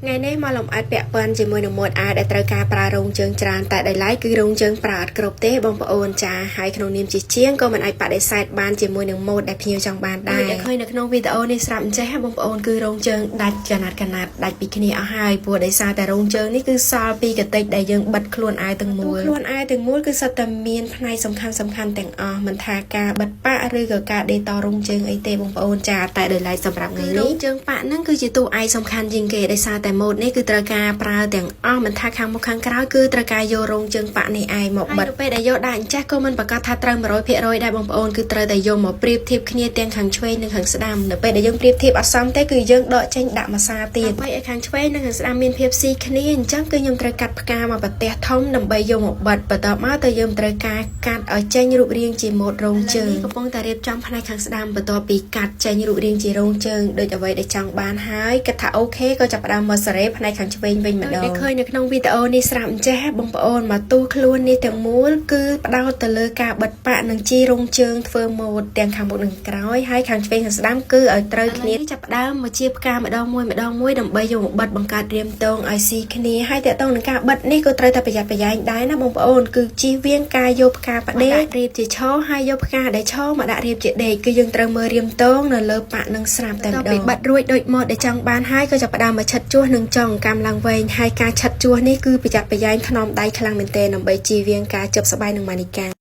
ថ្ងៃនេះមកលម្អិតពាក់ព័ន្ធជាមួយនឹងម៉ូដអាវដែលត្រូវការប្រើរោងជើងច្រើនតែដោយឡែកគឺរោងជើងប្រើអត់គ្រប់ទេបងប្អូនចាហើយក្នុងនាមជាជាងក៏មិនអាចបដិសេធបានជាមួយនឹងម៉ូដដែលភ្ញៀវចង់បានដែរដែលឃើញនៅក្នុងវីដេអូនេះស្រាប់អញ្ចេះបងប្អូនគឺរោងជើងដាច់កណាត់កណាត់ដាច់ពីគ្នាអស់ហើយព្រោះដោយសារតែរោងជើងនេះគឺសល់ពីកតិចដែលយើងបិទខ្លួនអាវទាំងមូលខ្លួនអាវទាំងមូលគឺសុទ្ធតែមានផ្នែកសំខាន់សំខាន់ទាំងអស់មិនថាការបិទប៉ាក់ឬក៏ការដេតរោងជើងអីទេបងប្អូនចាតែដោយឡែកសម្រាប់ថ្ងៃនេះរោងជើងប៉ាក់ហ្នឹងគឺជាតួឯកសំខាន់ជាងគេដោយសារតែម៉ូដនេះគឺត្រូវការប្រើទាំងអស់មិនថាខាងមុខខាងក្រោយគឺត្រូវការយករោងជើងប៉ាក់នេះឯងមកបិទពេលដែលយកដាក់អញ្ចេះក៏មិនប្រកាសថាត្រូវ100%ដែរបងប្អូនគឺត្រូវតែយកមកប្រៀបធៀបគ្នាទាំងខាងឆ្វេងនិងខាងស្ដាំនៅពេលដែលយើងប្រៀបធៀបអត់សមទេគឺយើងដកចេញដាក់មួយសាទៀតដើម្បីឲ្យខាងឆ្វេងនិងខាងស្ដាំមានភាពស៊ីគ្នាអញ្ចឹងគឺខ្ញុំត្រូវកាត់ផ្កាមកប្រទេសធំដើម្បីយកមកបិទបន្ទាប់មកទៅយើងត្រូវការកាត់ឲ្យចេញរូបរាងជាម៉ូដរោងជើងកំពុងតែរៀបចំផ្នែកខាងស្ដាំបន្ទាប់ពីកាត់ចេញរូបរាងជារោងជើងដូចអ្វីដែលចង់បានហើយគិតថា OK ក៏ចាប់ផ្ដើមមកសេរីផ្នែកខាងឆ្វេងវិញម្ដងដែលឃើញនៅក្នុងវីដេអូនេះស្រាប់អញ្ចេះបងប្អូនមកទូខ្លួននេះទាំងមូលគឺផ្ដោតទៅលើការបិទប៉ាក់និងជីរោងជើងធ្វើម៉ូដទាំងខាងមុខនិងក្រោយហើយខាងឆ្វេងខាងស្ដាំគឺឲ្យត្រូវគ្នាចាប់ផ្ដើមមកជាផ្កាម្ដងមួយម្ដងមួយដើម្បីយកមកបិទបង្កើតរាមតងឲ្យស៊ីគ្នាហើយតកតងនឹងការបិទនេះក៏ត្រូវតែប្រយ័ត្នប្រយែងដែរណាបងប្អូនគឺជៀសវាងការយកផ្កាផ្ដេករៀបជាឈរហើយយកផ្កាដែលឈរមកដាក់រៀបជាដេកគឺយើងត្រូវមើលរាមតងនៅលើប៉ាក់នឹងស្រាប់តែម្ដងពីបិទរួចដូចម៉ូដដែលចង់បានហើយក៏ចាប់ផ្ដើមមកឆិតជួសនិងចង់កម្មឡើងវែងហើយការឆិតជួសនេះគឺប្រយ័ត្នប្រយែងថ្នមដៃខ្លាំងមែនទែនដើម្បីជៀសវាងការជប់ស្បែកនិងម៉ានីកា។